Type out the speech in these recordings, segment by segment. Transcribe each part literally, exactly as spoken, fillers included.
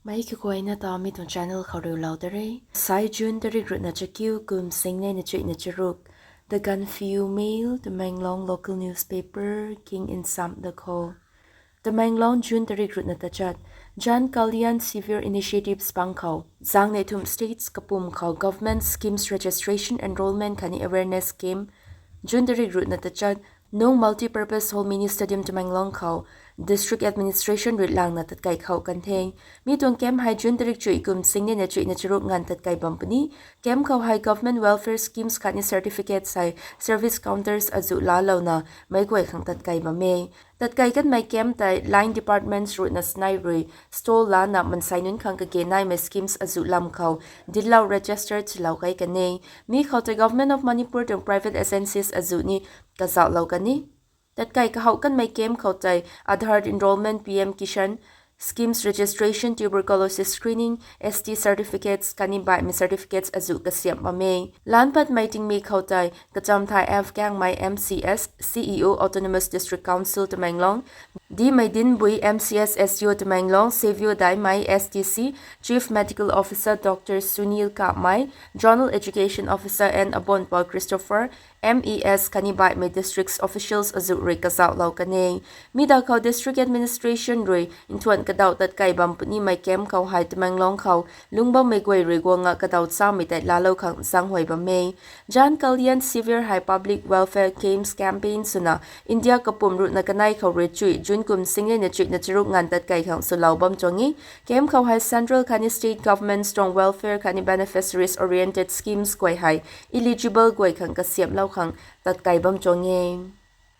Mei kaguayna ta mi tuang channel khou riulou da re. Sai June tarik ruhna chakiu kum singnei na chuihna charuk. The Gaanphiu Mail, Tamenglong local newspaper, King Insam da khou. Tamenglong, June tarik ruhna tachat. Jan Kalyan Shivar initiatives pang khou, zangnei thum states kapum khou government schemes registration, enrollment khatni awareness camp, June tarik ruhna tachat, nung Multipurpose Hall, Mini Stadium, Tamenglong khou, district administration rui langna tatkai khou kan the. Mi tuang camp hei June tarik chuih kum singnei na chuihna charuk nganv tatkai bam puni. Camp khou hei government welfare schemes khatni certificates hei service counters azuh laalouna meic guay khang tatkai bam e. Tatkai kanmei camp tei line departments ruhna snei rui stall lana mansei nunc khang kage naimei schemes azuh lam khou dinclou register chilou kai kan e. Mi khou tei Government of Manipur tuang private agencies azuh ni kazauhlou kan e. Tatkai kahouh kanmei camp khou tei Aadhaar enrollment, P M Kisan schemes registration, tuberculosis screening, S T certificates khatni baihmei certificates azuh kasiamh bam e. Lan patmei tingmik khou tei Kachamthai F Kangmei M C S, C E O Autonomous District Council Tamenglong, Dmeidinbui M C S S U Tamenglong, Savio Daimei S D C, Chief Medical Officer Doctor Sunil Kapmei, Zonal Education Officer N Abonpal Christopher, M E S khatni baihmei districts officials azuh rui kazauhlou kan e. Mi da khou district administration rui nthuan kadauh tatkai bam punimei camp khou hei Tamenglong khou lungc bammei guay rui guang nga kadauh chamei tei laalou khang zaenghuay bam e. Jan Kalyan Shivar hei public welfare camps campaign swna India kapum ruhna kanei khou rui chuih June kum singnei na chuihna charuk nganv tatkai khang swlou bam tuang e. Camp khou hei central khatni state governments tuang welfare khatni beneficiaries oriented schemes guay hei eligible guay khang kasiamhlou khang tatkai bam tuang e.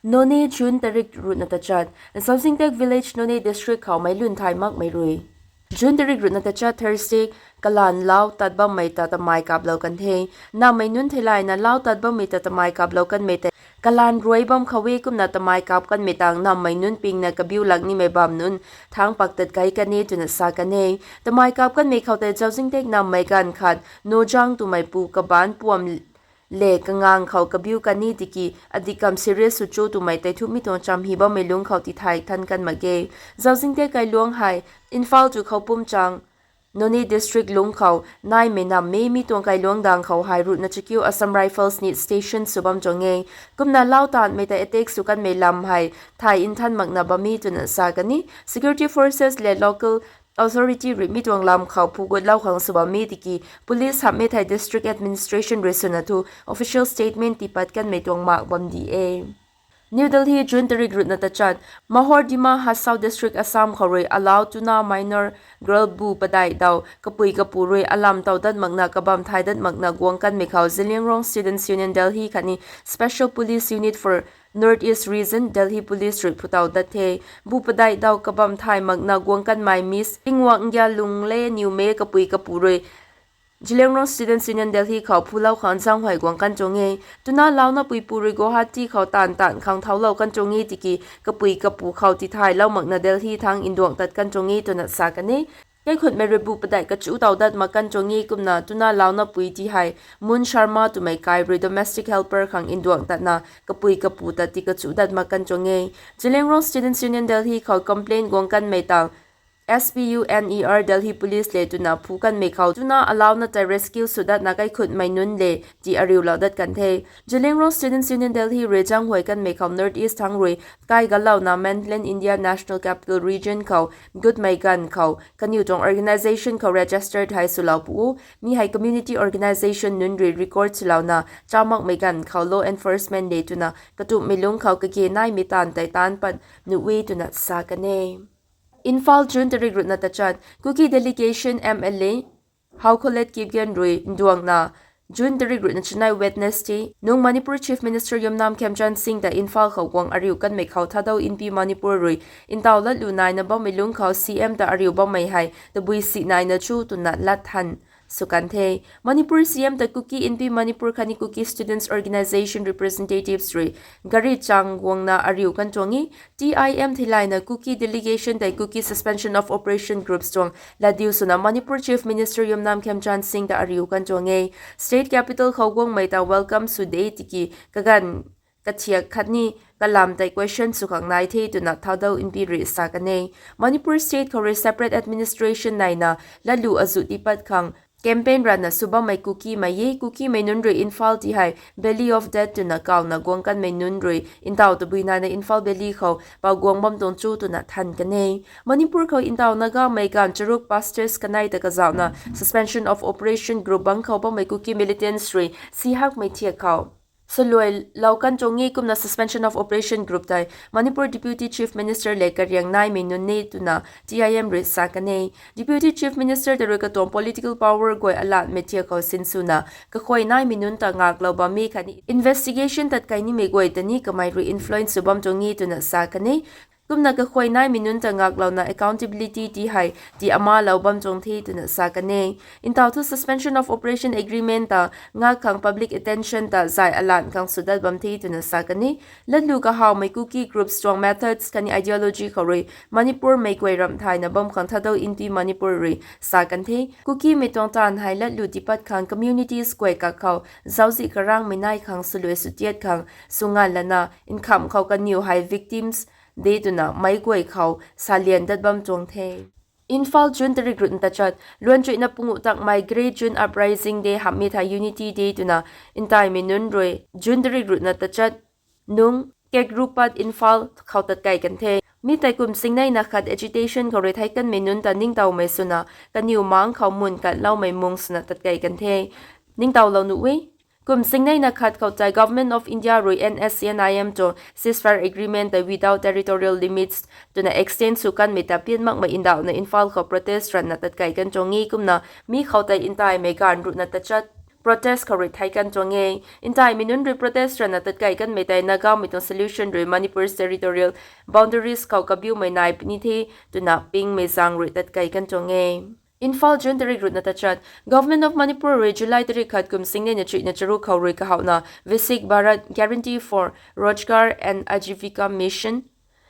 Noney, June tarik ruhna tachat. Zauzingtek Village, Noney District khou meic lun thay makmei rui June tarik ruhna tachat Thursday, kalanv lau tat bammei ta tamei kaplou kan the. Nammei nunc theilayna lau tat bammei ta tamei kaplou kanmei tei kalanv ruai bam khou e, kumna tamei kap kanmei tang nammei nunc pingna kabiu lak nimei bam nunc thangc pak tat kai kan e twna sa kan e. Tamei kap kanmei khou tei Zauzingtek nammei ganv khat Nojang twmei pu kabaanc puam le kangang khou kabiu kan e tiki adih kam serious sw cho twmei tei thumei tuang cham hi bammei lungc khou tithay than kan mak ge. Zauzingtek kailuangc hei Imphal tu khou pumchang Noney District lungc khou naimei nam e. Mi tuang kailuangc dang khou hei ruhna chakiu Assam Rifles ni station sw bam tuang e. Kumna lau taanmei tei attack sw kanmei lam hei thay nthan makna bam e twna sa kan e. Security forces le local authority rui mi tuang lam khou phugutlou khang sw bam e tiki police hamhmei thei district administration rui swna thu official statement tiipat kanmei tuang mak bam di e. New Delhi, June tarik ruhna tachat. Mahur Dima Hasao District, Assam khou rui alau twna minor girl bu padeih daw kapui kapu rui alam tow dat makna kabam thay dat makna guang kanmei khou Zeliangrong Students' Union Delhi khatni Special Police Unit for North East Region, Delhi Police rui phutow dat the. Bu padeih daw kabam thay makna guang kanmei Miss Tingwang Ngya Lungle Niwme kapui kapu rui Zeliangrong Students' Union Delhi khou phulou khang zaenghuay guang kan tuang e. Twna launa puipu rui Guwahati khou taanv taanv khang thaulou kan tuang e tiki kapui kapu khou tithaylou makna Delhi thangc nduang tat kan tuang e twna sa kan e. Kaikhutmei rui bu padeih kachu tow dat mak kan tuang e. Kumna twna launa pui ti hei Moon Sharma twmei kai rui domestic helper khang nduang tatna kapui kapu ta tii kachu dat mak kan tuang e. Zeliangrong Students' Union Delhi khou complaint guang kanmei tang S P U N E R Delhi Police le twna phu kanmei khou twna alauna tei rescue sw datna kaikhutmei nunc le tii ariulou dat kan the. Zeliangrong Students' Union Delhi rui zaenghuay kanmei khou North East thangc rui kai galouna mainland India National Capital Region khou gutmei ganv khou kaniw tuang organisation khou registered hei swlou pu o. Mi hei community organisation nunc rui record swlouna cha makmei ganv khou law enforcement le twna katumhmei lungc khou kage naimei taanv tei taanc pat nuh e twna sa kan e. Imphal, June tarik ruhna tachat. Kuki delegation M L A Haokholet Kipgen rui nduangna June tarik ruhna chanei Wednesday nung Manipur Chief Minister Yumnam Khemchand Singh ta Imphal khou guang ariu kanmei khou Thadou Inpi Manipur rui ntaw latlu naina bammei lungc khou C M ta ariu bammei hei tabui si naina chu twna lat than sw kan the. Manipur C M ta Kuki Inpi Manipur khatni Kuki Students' Organisation representatives rui gari chang guangna ariu kan tuang e. T I M theilayna Kuki delegation tei Kuki Suspension of Operation groups tuang latdiu swna Manipur Chief Minister Yumnam Khemchand Singh ta ariu kan tuang e. State capital khou guangmei ta welcome sw de tiki kaganv kathiak khatni kalam tei question sw khang nai the twna Thadou Inpi rui sa kan e. Manipur state khou rui separate administration naina latlu azuh tiipat khang campaign ranna sw bammei Kukimei e. Kukimei nunc rui Imphal ti hei Valley of Death twna kawna guang kanmei nunc rui ntaw tabui naina Imphal Valley khou pau guang bam tuang cho twna than kan e. Manipur khou ntaw Nagamei ganv charuk pastors kanei ta kazauhna Suspension of Operation group bang khou bammei Kuki militants rui sihakmei thiak khou saluai lou kan tuang e. Kumna Suspension of Operation group tei Manipur Deputy Chief Minister le kariang naimei nunc e twna T I M rui sa kan e. Deputy Chief Minister tei rui katuang political power guay alatmei thiak khou sinswna kakhuay naimei nunc ta ngaklou bam e khatni investigation tatkai nimei guay ta ni kamei rui influence sw bam tuang e twna sa kan e. Kumna kakhuay naimei nunc ta ngaklouna accountability ti hei ti amalou bam tuang the twna sa kan e. Ntaw thu Suspension of Operation agreement ta ngak khang public attention ta zay alan khang sw dat bam the twna sa kan e. Latlu kahawmei Kuki groups tuang methods khatni ideology khou rui Manipurmei guay ramh thayna bam khang Thadou Inpi Manipur rui sa kan the. Kukimei tuang taanv hei latlu tiipat khang communities guay kak khou zauczih karangmei nai khang swluai swtiat khang sw nganv lana nkhamh khou kaniw hei victims de twna meic guay khou salian dat bam tuang the. Imphal, June tarik ruhna tachat. Luanchuihna pungu takmei Great June Uprising Day hamhmei thei Unity Day twna ntaimei nunc rui June tarik ruhna tachat nung Kekrupat, Imphal khou tatkei kan the. Mi tei kum singneina khat agitation khou rui theic kanmei nunc ta ningtowmei swna kaniw mang khou mun katloumei mung swna tatkei kan the. Ningtowlou nuh e. Kum singneina khat khou tei Government of India rui N S C N I M tuang ceasefire agreement tei without territorial limits twna extend sw kanmei ta pian makmei ndauhna Imphal khou protest ranna tatkei kan tuang e. Kumna mi khou tei ntaimei ganv ruhna tachat protest khou rui theic kan tuang e. Ntaimei nunc rui protest ranna tatkei kanmei tei Nagamei tuang solution rui Manipur's territorial boundaries khou kabiumei nai puni the twna pingmei zaeng rui tatkei kan tuang e. Imphal, June tarik ruhna tachat. Government of Manipur rui July tarik khat kum singneina chuihna charuk khou rui kahowhna Viksit Bharat Guarantee for Rozgar and Ajivika Mission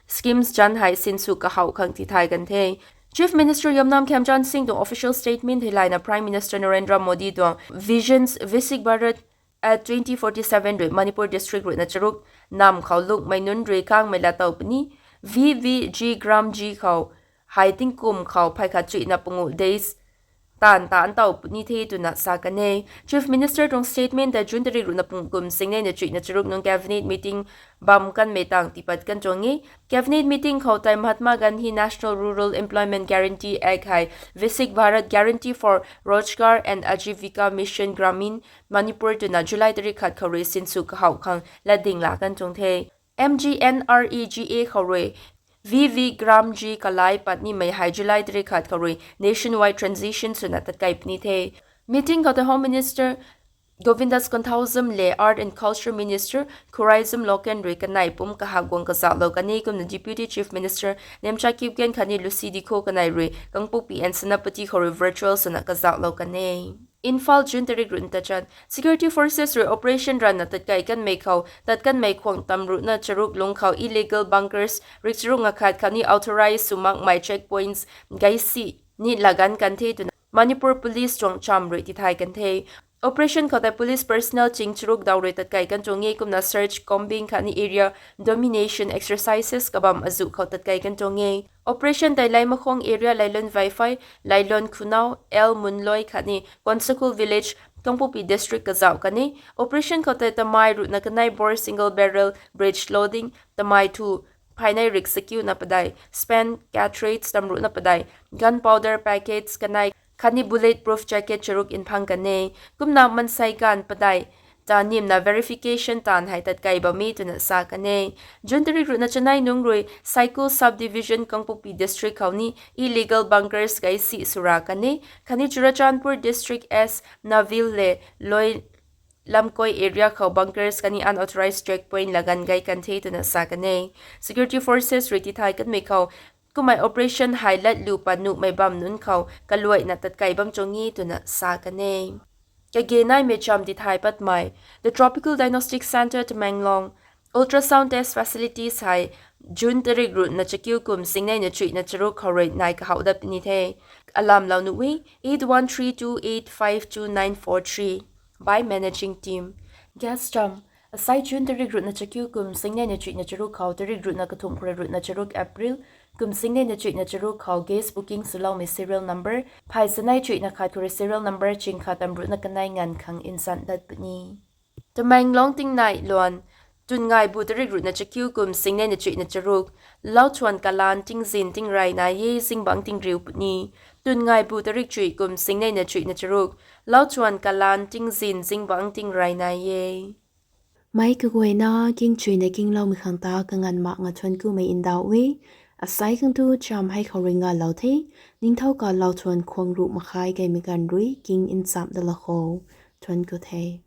schemes zanc hei sinsw kahowh khang tithay kan the. Chief Minister Yumnam Khemchand Singh tuang official statement theilayna Prime Minister Narendra Modi tuang Visions Viksit Bharat at twenty forty-seven rui Manipur district ruhna charuk nam khou lungmei nunc rui kangmei laatow puni V V G Gram G khou hei tingkum khou phey khat chuihna pungu days taanv taanc tow puni the twna sa kan e. Chief Minister tuang statement tei June tarik ruhna pungu kum singneina chuihna charuk nung cabinet meeting bam kanmei tang tiipat kan tuang e. Cabinet meeting khou tei Mahatma Gandhi National Rural Employment Guarantee Act hei Viksit Bharat Guarantee for Rozgar and Ajivika Mission Gramin Manipur twna July tarik khat khou rui sinsw kahowh khang latding la kan tuang the. M G N R E G A khou rui V V Gram G kalai pat nimei hei July tarik khat khou rui nationwide transition swna tatkei puni the. Meeting khou tei Home Minister Govindas Konthoujam le Art and Culture Minister Khuraijam Loken rui kanei pum kahak guang kazauhlou kan e. Kumna Deputy Chief Minister Nemcha Kipgen khatni Lucy Dikho kanei rui Kangpokpi and Senapati khou rui virtual swna kazauhlou kan e. Imphal, June tarik ruhna tachat. Security forces rui operation ranna tatkei kanmei khou tat kanmei khwang tam ruhna charuk lung khou illegal bunkers rik charuk nga khat khatni authorized sw makmei checkpoints gaisi ni laganv kan the twna Manipur Police tuang cham rui tithay kan the. Operation khou tei police personnel ching charuk daw rui tatkei kan tuang e. Kumna search, combing khatni area domination exercises kabam azuh khou tatkei kan tuang e. Operation tei Leimakhong area, Leilon Vaiphei, Leilon Khunau, L Munloi khatni Konsakul village, Kangpokpi district kazauh kan e. Operation khou tei tamei ruhna kanei bore single barrel breech loading tamei thu phaynei rik sakiuna padeih, spent cartridge tam ruhna padeih, gunpowder packets kanei khatni bullet proof jacket charuk nphang kan e. Kumna mansei ganv padeih ta nimna verification taanv hei tatkei bam e twna sa kan e. June tarik ruhna chanei nung rui Saikul Subdivision, Kangpokpi district khou ni illegal bunkers gaisi sw ra kan e. Khatni Churachandpur district S Navil le Loi Lamkoi area khou bunkers khatni unauthorized checkpoint laganv gei kan the twna sa kan e. Security forces rui tithay kanmei khou kummei operation hei latlu pat nuhmei bam nunc khou kaluaina tatkei bam tuang e twna sa kan e. Kage naimei cham tithay patmei. The Tropical Diagnostic Centre, Tamenglong, ultrasound test facilities hei June tarik ruhna chakiu kum singneina chuihna charuk khou rui nai kahouh dat puni the. Alamlou nuh e, eight one three two eight five two nine four three by managing team. Guest cham. Asai June tarik ruhna chakiu kum singnei na chuihna charuk khou tarik ruhna kathumh khou rui ruhna charuk April kum singnei na chuihna charuk khou gas booking swloumei serial number phay sanei chuihna khat khou rui serial number ching khat tam ruhna kanei nganv khang nsan dat puni. Tamenglong tingnai luan, twn ngai bu tarik ruhna chakiu kum singnei na chuihna charuk, lauchuan kalan tingzin tingrey nai e, zingbangc tingriu puni. Twn ngai bu tarik chuih kum singnei na chuihna charuk, lauchuan kalan tingzin zingbangc tingrey nai e. Meic kaguayna kingchuina kingloumei khang ta kanganv mak nga thuan kumei ndauh e. Asai khang tu cham hei khou rui ngalou the, ningthau kalou thuan khwang ruh makhai gaymei ganv rui king nchamh da la kho. Thuan ku the.